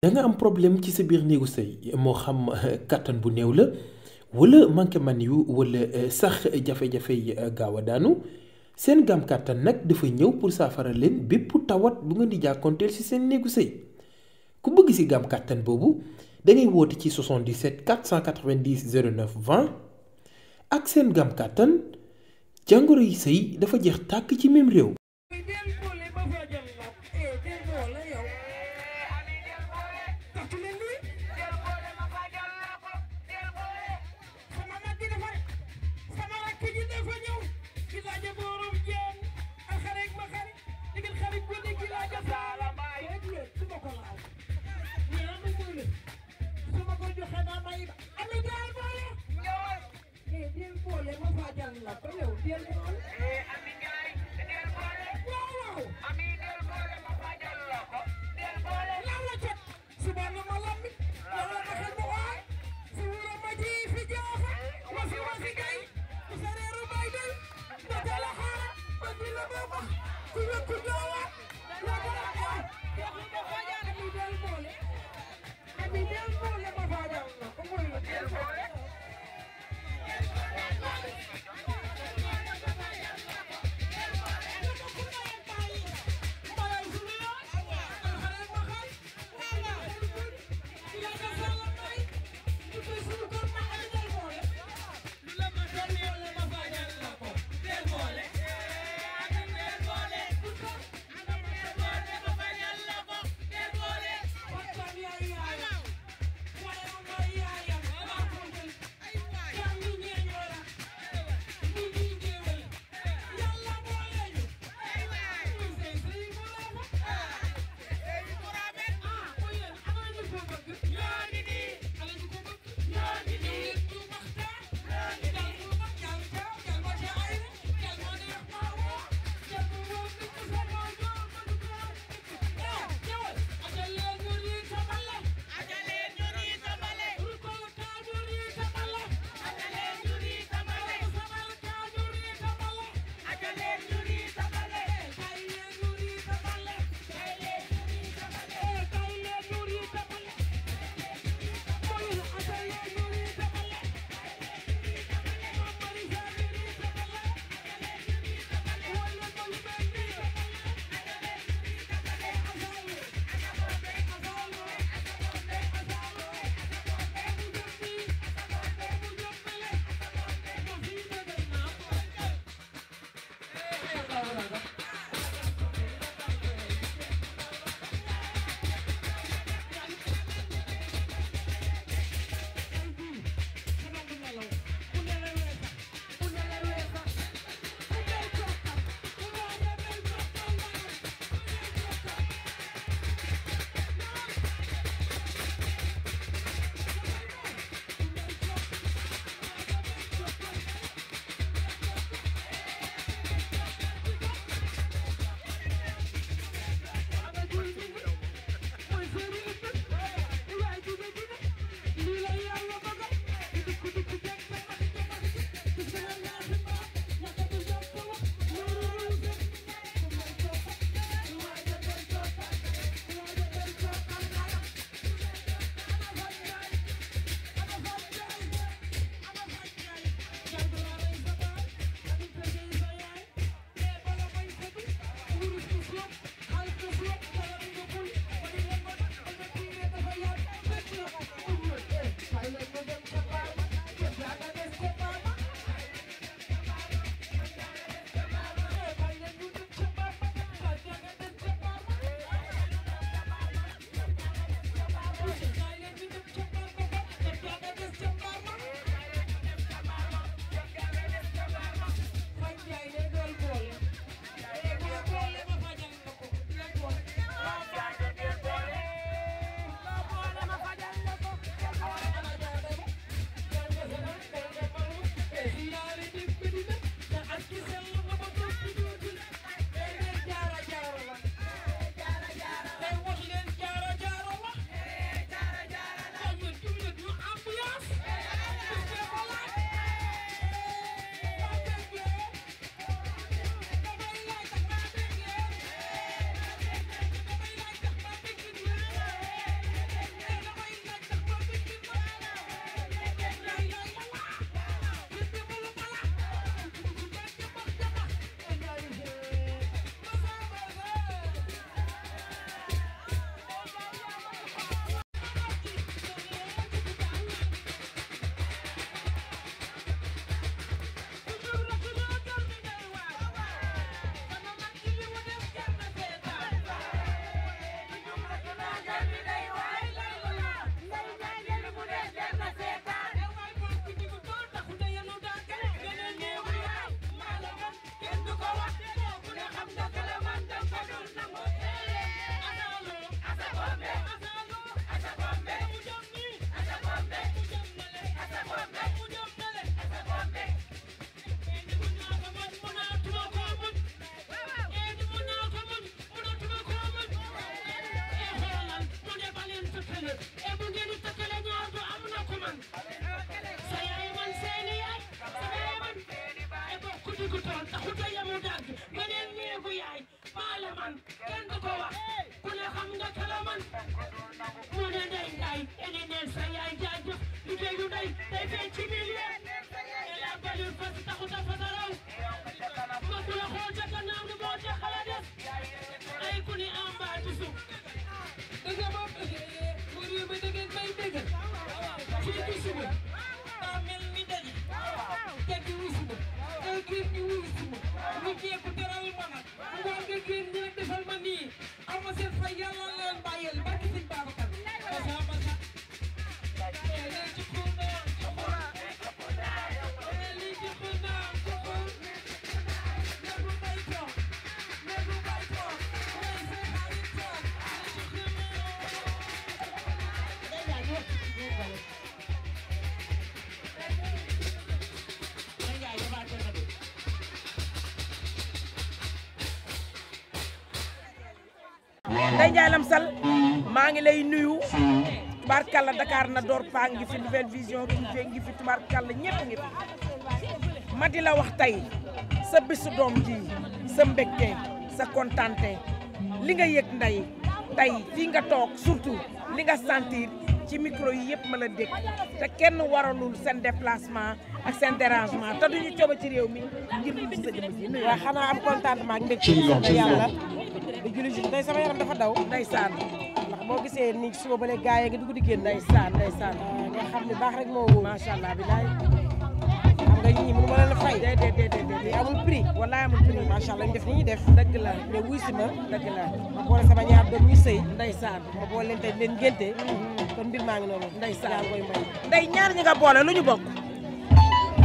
da nga am problème ci sa biir néegu sëy moo xam kàttan bu néew la wala manqué man yu wala sax jafe-jafe yi gaaw a daanu seen gam kàttan nag dafa ñëw pour saafara leen bépp tawat bu ngeen di jàkkoonteel ci seen néegu sëy ku bëgg ci gam kàttan boobu da ngay woote ci 77 490 09 20 ak seen gam kàttan jàngoro yi sëy dafa jeex tàkk ci même réew. e bu ngeen di tëkkale ñaar du am na ko man sa yaay man seeni yaay sa yaay man e bokku diggu toon taxuta yamu dagg beneen néegu yaay maale man kenn du ko wax ku ne xam nga kala man mu ne ndey ngaay ene neen sa yaay jaajëf liggéeyu ndey day feeñ ci milieu e la balur fas taxuta fasaraw ma ku la xool ca gannaaw ni boo ca xala des ay ku ni am baatu suuf dëgg ma bëggee mu réew mi dëgg may dëgg fii ci suba daa mel ni daje teggi wusuma day génn ñu wusuma ñu jeeku teral ma nag ngoon nga génn ñi nag defal ma nii am ma seen fay yàlla leen bàyyeel barki sëñ Babacar basa basa lii ci xunaa lii ci xunaa nebu bay toog nebu bay toog way sa xarit toog lii ci xunaa Ndeye Ndiaye Lamsal maa ngi lay nuyu tubaarkàlla Dakar na door paa ngi fi Nouvelle Vision kii ngi fi tubaarkàlla ñëpp ngi fi ma di la wax tey sa bisu doom ji sa mbégte sa kontante li nga yëg Ndeye tey fii nga toog surtout li nga sentir ci micro yi yëpp ma la dégg te kenn waralul seen déplacement ak seen dérangement te duñu cooba ci réew mi ngir ñu sa jëm ji nuyu. waaw xanaa am contentement ak mbégte sant yàlla di julli ji tey sama yaram dafa daw ndeysaan ndax boo gisee ni suba ba léegi gaa yi nga dugg di génn ndeysaan ndeysaan nga xam ne baax rek moo wóor macha allah bilaay xam nga ñii mënu ma leen a fay déedéet lii amul prix wallaay amul prix macha allah ñu def ni ñuy def dëgg la mais wuy si ma dëgg la ma boole sama ñaar doom ñu sëy ndeysaan ma boole leen tey leen ngénte kon mbir maa ngi noonu ndeysaan yaa koy may ndey ñaar ñi nga boole lu ñu bokk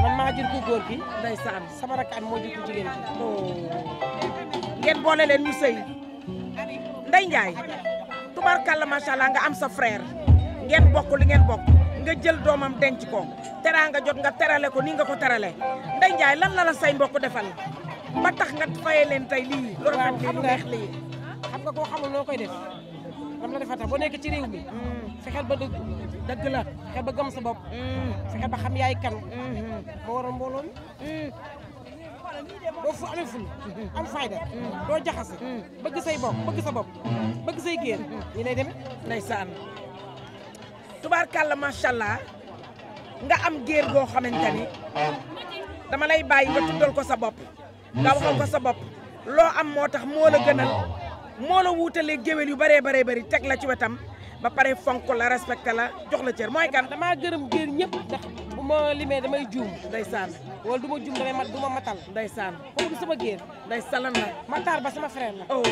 man maa jur ku góor ki ndeysaan sama rakk am moo jur ku jigéen ki ngeen boole leen ñu sëy Ndeye Ndiaye tubarkalla macha allah nga am sa frère ngeen bokk li ngeen bokk nga jël doomam denc ko teraanga jot nga terale ko ni nga ko terale Ndeye Ndiaye lan la la say mbokk defal ba tax nga fayee leen tey lii lu rafet lii lu neex lii xam nga koo xamul noo koy def lam la defa tax boo nekk ci réew mi fexeel ba dëgg la fexeel ba gëm sa bopp fexeel ba xam yaay kan moo waral mbooloo mi doo fu amee ful am fayda doo jaxase bëgg say bopp bëgg sa bopp bëgg say géer ñi lay demee ndeysaan tubaarkàlla macha allah nga am géer goo xamante ni dama lay bàyyi nga tuddal ko sa bopp nga waxal ko sa bopp loo am moo tax moo la gënal moo la wuutalee géwél yu bëree bëri teg la ci wetam ba pare fonk la respecté la jox la cër mooy kan. damaa gërëm géer ñëpp ndax bu ma limee damay juum ndeysaan wala du ma juum damay mat du ma matal ndeysaan kooku du sama géer ndeysaan la Matar Ba sama frère la oh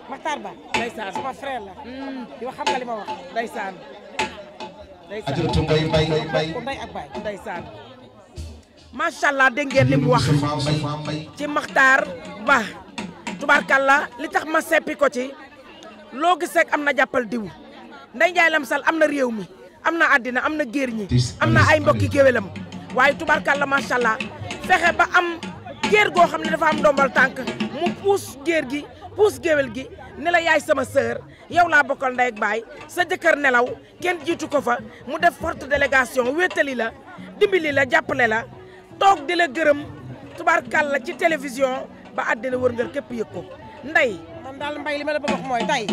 Matar Ba ndeysaan sama frère la di wax xam nga li ma wax ndeysaan ndeysaan ajurtu mbay ko ndey ak baay ndeysaan macha allah dégg ngeen li mu wax ci Matar Ba tubaarkàlla li tax ma seppi ko ci loo gis rek am na jàppal diw Ndeye Ndiaye Lamsal am na réew mi am na àddina am na géer ñi am na ay mbokki géwélam waaye tubaarkàlla macha allah fexe ba am géer goo xam ne dafa am ndombal tànk mu puus géer gi puus géwél gi ne la yaay sama sœur yow laa bokkal ndey ak baay sa jëkkër nelaw kenn jiitu ko fa mu def forte délégation wéetali la dimbali la jàppale la toog di la gërëm tubaarkàlla ci télévision ba àddina wërngal képp yëg ko Ndeye man daal mbay li ma la bëgg wax mooy tey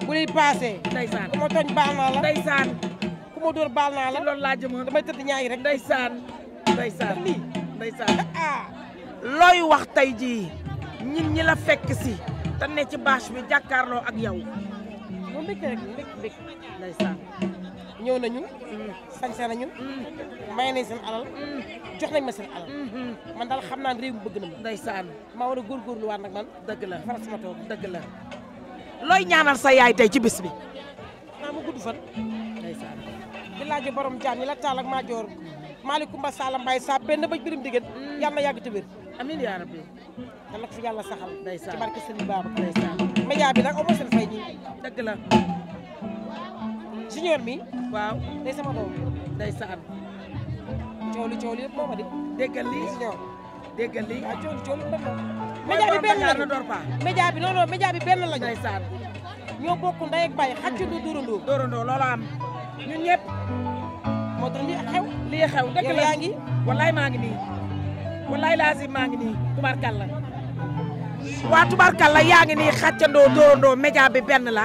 bu liy passé ndeysaan ku ma tooñ baal naa la ndeysaan ku ma dóor baal naa la loolu laa jëmoon damay tëdd ñaari rek ndeysaan ndeysaan lii ndeysaan ah looy wax tey jii ñin ñi la fekk si te ne ci bâche bi jàkkaarloo ak yow moom mbégte rek mbég ndeysaan ñëw nañu sañse nañu may nañ seen alal jox nañ ma seen alal man daal xam naa ne réew mi bëgg na ma ndeysaan maa war a góorgóorlu waat nag man dëgg la faral sama toog dëgg la looy ñaanal sa yaay tey ci bis bi naa ma gudd fan ndeysaan di laajo borom jaan ñi la taal ak maajoor Malicoumba Sala Mbaye sa benn bëj birim diggéen yàlla na yàgg te wér amiin yaa rabbi yàlla na ko fi yàlla saxal ndeysaan ci barke Sëriñ Baaba ndeysaan média bi nag amoo seen fay ñi dëgg la junior mi waaw day sama doom ndeysaan coow li yëpp moo ma di déggal lii junior déggal lii waaw coow li benn la média bi benn lañu door pa média bi non non média bi benn lañu ndeysaan ñoo bokk ndey ak baay xàccandoo dóorandoo. dóorandoo loolu am ñun ñëpp moo tax lii ak xew. lii xew dëgg yow la yaa ngi. wallaay maa ngi nii wallaay laazim maa ngi nii tubaarkalla waa tubaarkalla yaa ngi nii xàccandoo dóorandoo média bi benn la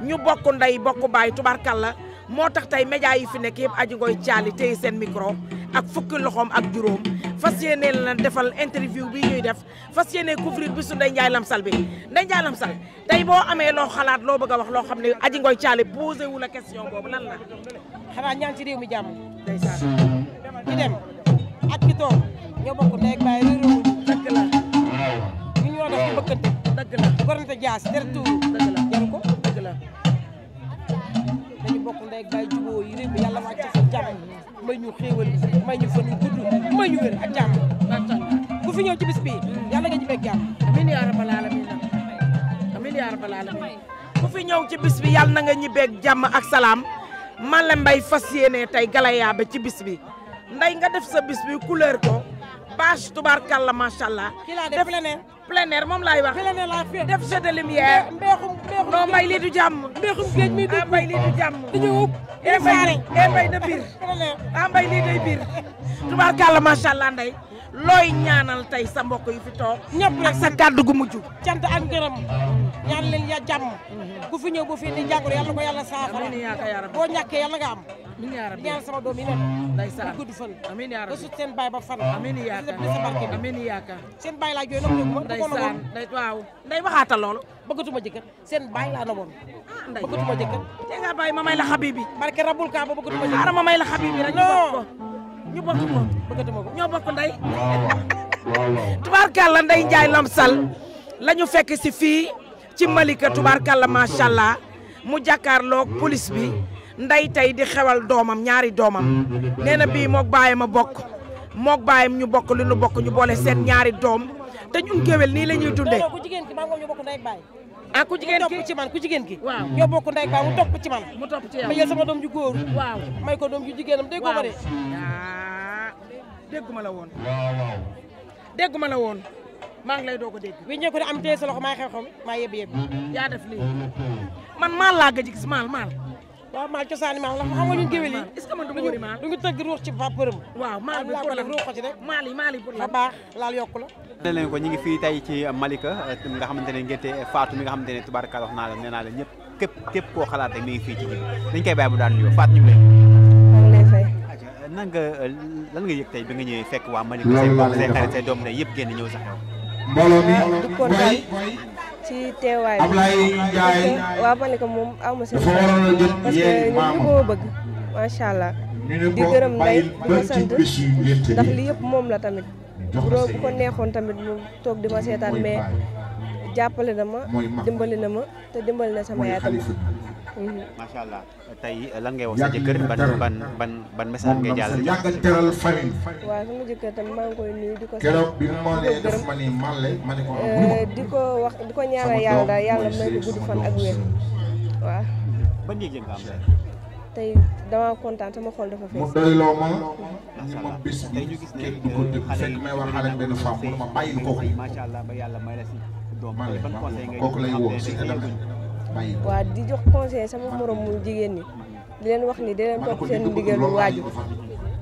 ñu bokk ndey bokk baay tubaarkalla moo tax tey média yi fi nekk yëpp Adji Ngoye Thiali téye seen micro ak fukki loxoom ak juróom fas yéene la defal interview bi ñuy def fas yéene couvrir bisu Ndeye Ndiaye Lamsal bi Ndeye Ndiaye Lamsal tey boo amee loo xalaat loo bëgg a wax loo xam ne Adji Ngoye Thiali posé wu la question boobu lan la. xanaa ñaan ci réew mi jàmm. ndeysaan ki dem ak ki toog ñoo bokk ndey ak baay réeróo dëgg la ñu ñoo def ci bëkkante. dëgg la gorante jaas deret tuuru. dëgg la jaru ko. dëgg la dañu bokk ndey ak baay jubóo yi réew mi yàlla wàcc fa jàmm may ñu xéewal may ñu fan yu gudd may ñu wér ak jàmm. ku fi ñëw ci bis bi yàlla nga ñibbeeg jàmm. amiin yaa rabbal aalamiin amiin yaa rabbal aalamiin ku fi ñëw ci bis bi yàlla na nga ñibbeeg jàmm ak salaam Malle Mbaye fas yéene tey galaya ba ci bis bi nday nga def sa bis bi couleur ko bâche tubaarkalla macha allah. kii laa def plein air moom laay wax. plein air laa fi def jeu de lumière. mbeexum non mbay lii du jàmm. mbeexum géej mi ah mbay lii du jàmm. dañu ub mbay na biir. ah mbay lii day biir. tubaarkalla macha allah nday looy ñaanal tey sa mbokk yi fi toog. ñëpp rek ak sa kàddu gu mujj. cant ak ngërëm ñaan leen ya jàmm ku fi ñëw bu fi di jàngoro yàlla ko yàlla saafara amiin yaa ka yaa rabbi. boo ñàkkee yàlla nga am amiin yaa rabbi. ñaan sama doom yi nekk ndeysaan gudd fan amiin yaa ba rabbi. sut seen baay ba fan amiin yaa ka sa barke bi amiin yaa ka. seen baay laa jooy noonu ma ndeysaan ndey waaw nday waxaata loolu. bëggatuma jëkkër seen baay laa na woon nday bëggatuma jëkkër te nga bàyyi ma may la xabibi. barke rabul kaa ba bëggatuma jëkkër xaaral ma may la xabibi rek ñu bokk ko. ñu bokk ko bëggatuma ko ñoo bokk nday. tubaarkàlla Ndeye Ndiaye Lamsal la ñu fekk si fii ci Malika tubaarkàlla macha allah mu jàkkaarloog police bi nday tey di xewal doomam ñaari doomam nee na bii moog baayam a bokk moog baayam ñu bokk li nu bokk ñu boole seen ñaari doom te ñun géwél nii la ñuy dundee. ku jigéen ki maa ngi ñoo bokk ndey ak baay ah ku jigéen ki topp ci man ku jigéen ki waaw ñoo bokk ndey ak baay mu topp ci man mu topp ci yow ma jël sama doom ju góor waaw may ko doom ju jigéenam dégg ko ma de dégguma la woon dégguma la woon maa ngi lay doog a dégg. wi ñëw ko ne am téye sa loxo maay xew-xew maa yebbi yebbi yaa def lii man maal laa gëj gis maal maal. waaw maal cosaani maal la xam nga ñun géwél yi est-ce que man du ma wëri maal. du ñu tëgg ruux ci fa përëm waaw maal bi pour lan ruux ko ci rek maal yi pour fa lan. baax laal yokku la ne leen ko ñu ngi fii tey ci Malika nga xamante ne ngénte Fatou mi nga xamante ne tubaarkalla wax naa la nee naa la ñëpp képp koo xalaat rek mi ngi fii ci biir dañ koy bàyyi bu daan nuyoo Fatou ñu ngi maa ngi lay fay. nan nga lan nga yëg tey bi nga ñëwee fekk waa Malika say mbokk say xarit say doom ne yëpp génn ñëw sax yow. mbooloo mi di kontaan ci teewaay bi Ablaye Ndiaye waa Malika moom aw ma seen dafa waroon a jot parce que yéen ñun maam ñu ko bëgg macha allah ñu ne di ko gërëm ndey bàyyil di ko ba ci sant bés yu ngénte ndax bi li yëpp moom la tamit jox bu ko doon sa bu ko neexoon tamit mu toog di ma seetaan mooy mais baay jàppale na ma mooy mag dimbali na ma te dimbali na sama mooy yaay tamit. xalifa macha allah tey lan ngay wax sa jëkkër ban message ngay jàllale. yàggal teral famille waaw sama jëkkër tamit maa ngi koy nuyu di ko sant keroog bi ma di nee ko daf gërëm ma ni màlle ma ne ko di ko wax di ko ñaanal yàlla daal yàlla may ko gudd fan ak wér waaw ban yëg-yëg nga am tey. tey dama kontaan sama xol dafa mu fees. doyloo ma macha ni ma allah bis bi tey ñu gis ne kenn du ko dégg fekk may wax xale benn femme mu ma bàyyil kooku macha allah ba yàlla may la si doom màlle ban conseil ngay kooku lay xam woo ne si tey élément bàyyi ko waa di jox conseil sama morom mu jigéen ñi di leen wax ni di leen topp seen ndigalu waajur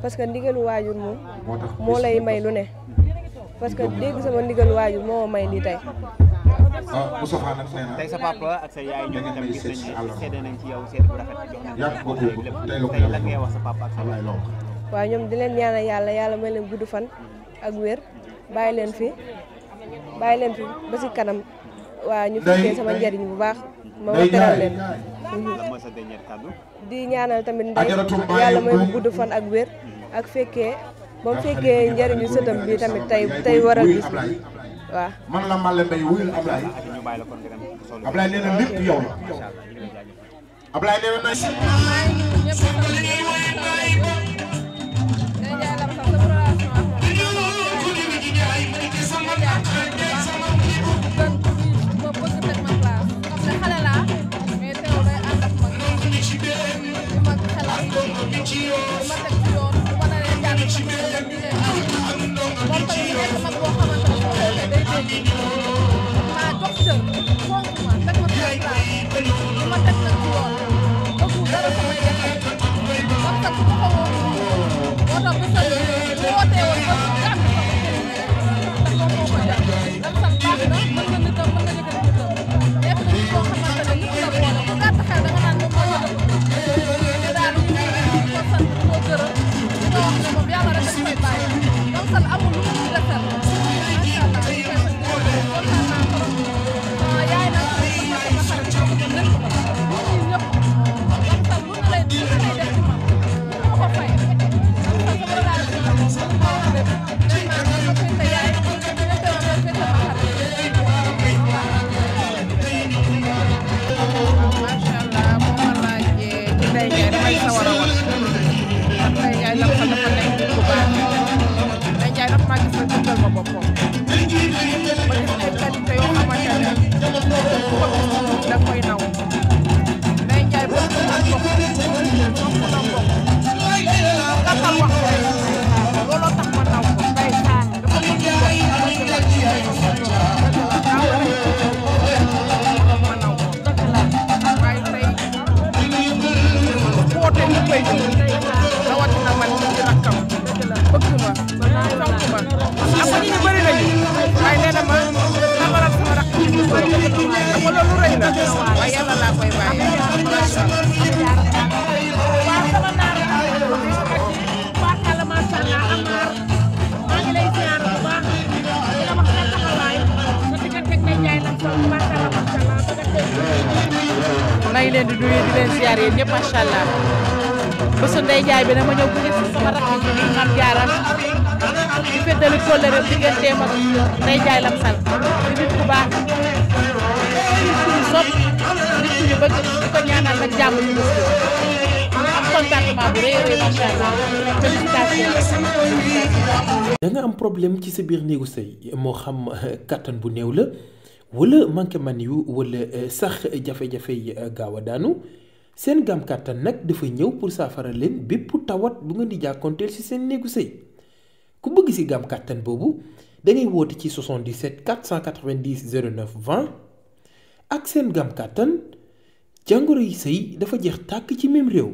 parce que ndigalu waajur moom moo lay may lu ne parce que dégg sama ndigalu waajur moo ma may lii tey. Moustapha nag nee na tey sa papa ak sa yaay ñoom itam gis nañ ne seede nañ ci yow seede bu rafet jox nañ yàgg ko lépp tey la ko tey lan ngay wax sa papa ak sa Ablaye yaay. Lo waaw ñoom di leen ñaanal yàlla yàlla may leen gudd fan ak wér bàyyi leen fi ba si kanam waa ñu fekkee sama njariñ bu baax ma teral leen. lan mooy sa dernier kàddu. di ñaanal tamit ndey yàlla may bu gudd fan ak wér ak fekkee ba mu fekkee njariñu sëtam bi tamit tey waral bis bi waaw. man la Malle Mbaye wuyul Ablaye ak ñu bàyyi la kon nga dem solo. Ablaye nee na lépp yow la macha allah ñu ngi lay jaajëfal. Ablaye nee na maa jox cër fonk ma teg ma li ma teg nag ci yoon bëggu dara samay defar parce que bu ma ko woon moo tax bés bu wootee woon ba jàng sama kër ndax moom moo ko jàng Lamsal baax na mën nga nitam mën nga yëkkati nitam nekk na nit koo xamante ne ñëpp la boole ku gàtt xel da nga naan moom moo yëkkati te daal ñu ko sant koo gërëm di ko wax ne moom yàlla rek dañ koy bàyyi Lamsal amul lu mu defar macha allah ñu koy sant kontaan naa trop yaay nag sama xarit ko lépp ñun ñëpp Lamsal lu ne lay def ci man mënu ma ko fay Lamsal sama relation moom mënu ma ko def vraiment nga fekk yaay nga fekk ma xarit macha allah boo ma laajee ci Ndeye Ndiaye damay sawar a wax ndax Ndeye Ndiaye Lamsal dafa nekk nit ku baax Ndeye Ndiaye dafa maa gis rek bëggal ma boppam ma gis ay qualité yoo xamante ne ku ko gis da koy naw Ndeye Ndiaye bëgg na mbokk fonk na mbokk gàttal wax rek looloo tax ma naw ko day saan dafa bëgg mbokk ma naw ko waaye tey woote ñu koy jóg rawatina man ci rakkam bëgg ma fonk ma am na ñu bëri nañu waaye nee na ma nabaral sama rakk ci ñu bëri xam nga loolu rëy na waaye yàlla laa koy bàyyi macha allah waaw sama naar barkala macha allah Amar maa ngi lay ziar bu baax di la wax sa taxawaay sa diggante ak Ndeye Ndiaye Lamsal barkala macha allah maa ngi leen di nuyu di leen ziar yéen ñëpp macha allah bésu Ndeye Ndiaye bi dama ñëw bu nekk sama rakk ji bi Mame Diarra di feddali kóllëre digganteem ak Ndeye Ndiaye Lamsal di nit ku baax nit ku ñu sopp nit ku ñu bëgg di ko ñaanal nag jàmm ci bés bi am contentement bu rëy a rëy macha allah félicitations. da nga am problème ci sa biir néegu sëy moo xam kattan bu néew la wala manqué man yu wala sax jafe-jafe yi gaaw a daanu seen gaam kattan nag dafa ñëw pour saafara leen bépp tawat bu ngeen di jàkkoonteel ci seen néegu sëy ku bëgg ci gaam kattan boobu da ngay woote ci 77 490 09 20 ak seen gaam kattan jàngoro yi sëy dafa jeex tàkk ci même réew.